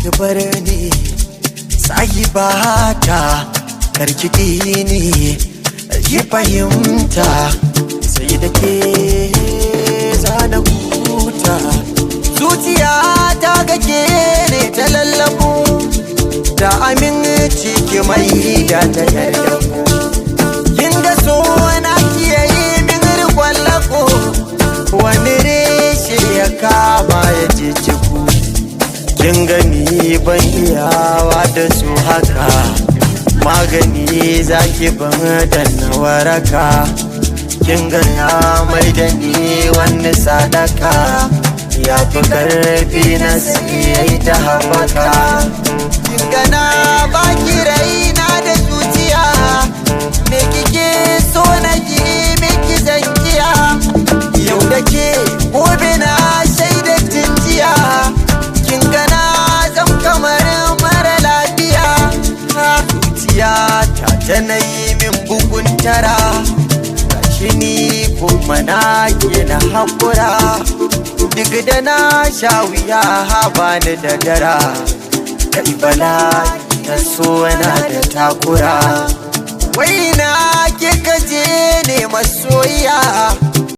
Ki bar ni, sahibata, karki ni, ki fahimta, sai da ke zana huta. Zuciya ta ga ke ne ta lallabo, da aminci ki mai da ta yarda ku. Kin ga so na kiyaye min rikon lako, wani reshe ya kama ya jijjiku. Kin gani ban iyawa da su haka, magani zaki ban da na waraka. Kin ga ya mai da ni wani sadaka, ya fi karfi na siyai ta haɓaka. Kin ga na baki raina da zuciya, me kike so na ki miki zankiya. Yau da ke gobe na shaida jinjiya, kin ga na zam kamar mara lafiya. Zuciya ta ta na yi min bugun tara, gashi ni kuma na ke na haƙura. Duk da na sha wuya bani da dara, kai bala na so na da takura. Wai na kika je ne masoyiya?